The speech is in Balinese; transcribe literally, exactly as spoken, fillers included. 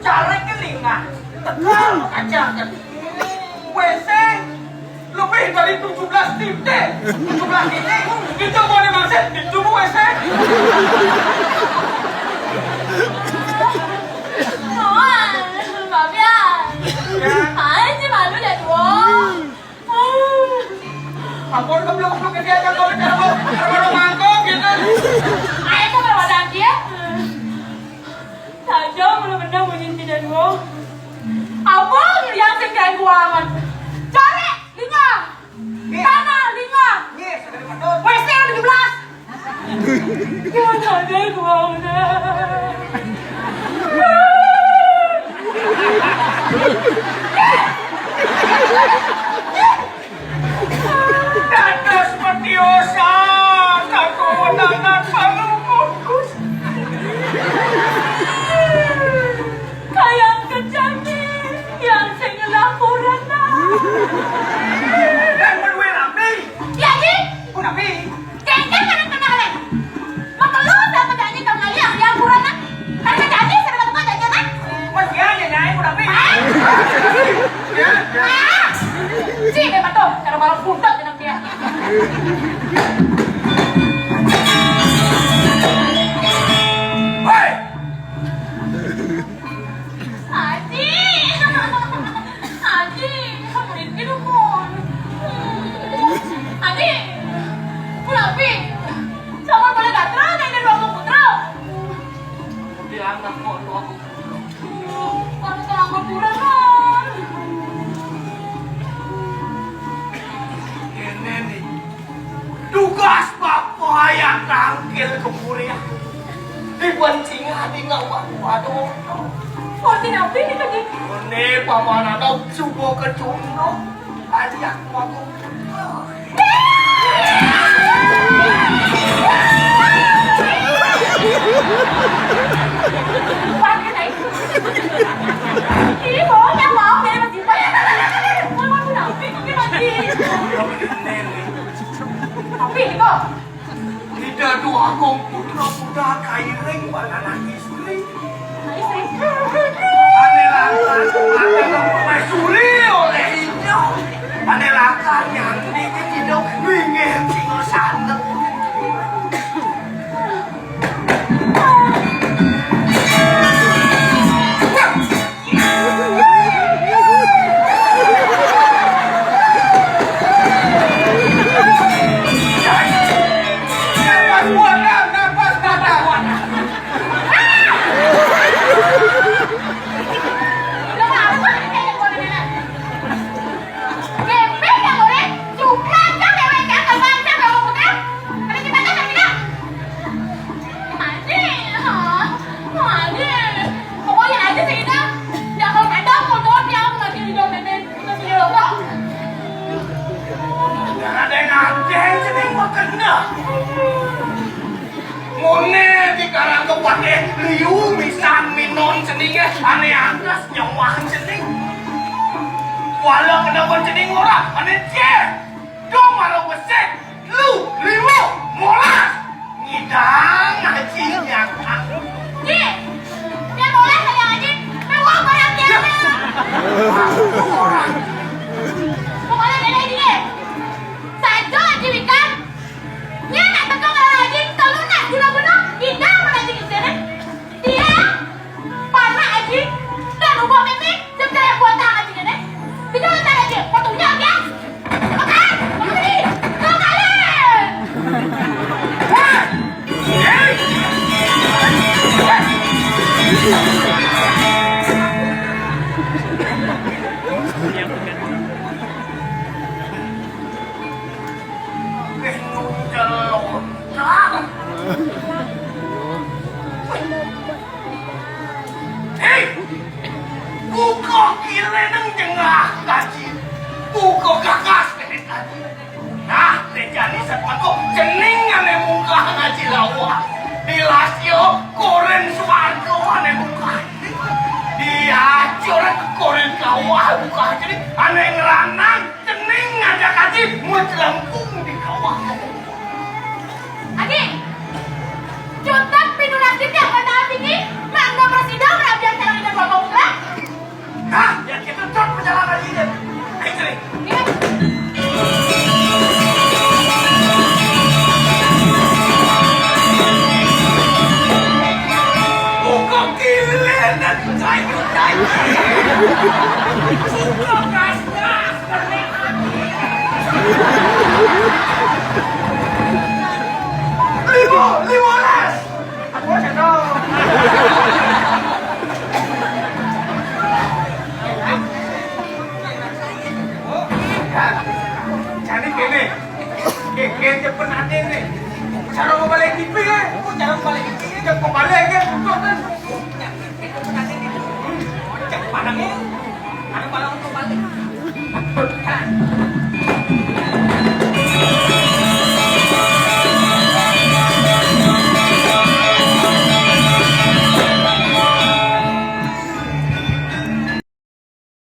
Cara ke lingah. Tegal kaca ke. W C lebih dari tujuh belas titik. Tujuh belas titik. Itu boleh masuk di tubuh W C. Noan, Fabian. Ya. Aja malu ya, Tuan. Ampun, goblok, goblok, dia aja, goblok, cara baru, cara baru mangkok, gitu. Ayo, coba wadah dia. Saja benar-benar bunyi tidak dua. Abang yang sing kayak gua amat. Cari, lingah. Nih. Tanah, lingah. Nih, sudah dibentuk. W C tujuh belas. Gimana ada gua udah. Dados petiosan, kakuwunanan palu kukus. Kayang kejane, yang sing ngelaporan. Dan menue rapi. Ya, Ji. Pun rapi. Kengkeng kadang kena alek. Makelo dah pedanya kau ngalih yang dia kurang nak. Karena jadi sudah betul aja nak. Mas ya, ya, ya, aku rapi. Ah! Ya, ya. Ah! Si, dia betul. Cara balas pundak dengan dia. Hei! Aji! Aji! Murid ke dukun. Aji! Mulapi! Sama boleh gatra, nenek dua putra. Bilang dah kok dua putra. Kamu telah berkurang, Ron. Ini nih. Tugas bapa yang tangkil kemurian. Dipancing adi ngawak waduh. Pasti nabi ni tadi. Ini paman ada subuh kecunduk. Ajak waduh. Ini bawahnya mau dia masih banyak. Mama tuh nabi tapi masih. Tapi kok Ida Dwagung putra-putra kairing balanan istri. Nah, istri. Ane lakar, ane permaisuri oleh ijo. Ane lakar nyandi ke ijo bingir tinggal santet. Mane? Hah? Mane? Pokoknya aja sih kita. Ya kalau ada fotonya aku lagi di dompetnya. Kita sini loh, Bro. Ada yang ada yang sedang makan dah. Mone dikarang kepake liu misan minon ceninge ane antas nyawang cening. Walau kena cening ora ane cek. Dong marang besik, lu, limo, molas. Ngidang aji nyakang. Ji, dia molas aja aji. Mewah barang dia. Orang. Pokoknya dia ini. Saja aji wikan. Dia nak teka marang aji, kalau nak guna-guna, ngidang marang aji di sini. Dia Panak aji, dan ubah meme, jam saya buat tangan aji deh. Tidak ada aji, patungnya aja. Makan, makan tadi. Makan. Hei, buka kile nang jengah kaji. Buka kakas kene kaji. Nah, rejani sepatu cening ane muka ngaji lawa. Dilasio koren swarga ane muka. Diacur koren kawah muka cening ane ngeranang cening ngajak kaji muat lempung di kawah. Agi, cutet pinunasip yang kata api ni, mangga presida merabian calon ida dua kau. Lima, lima belas. Jadi gini, gini, gini, cepet nanti nih. Cara mau balik T V ya? Oh, cara mau balik T V ya? Jangan mau balik ya, butuh kan? Jangan, cepet nanti nih. Cepet padangnya. Ada padang untuk balik.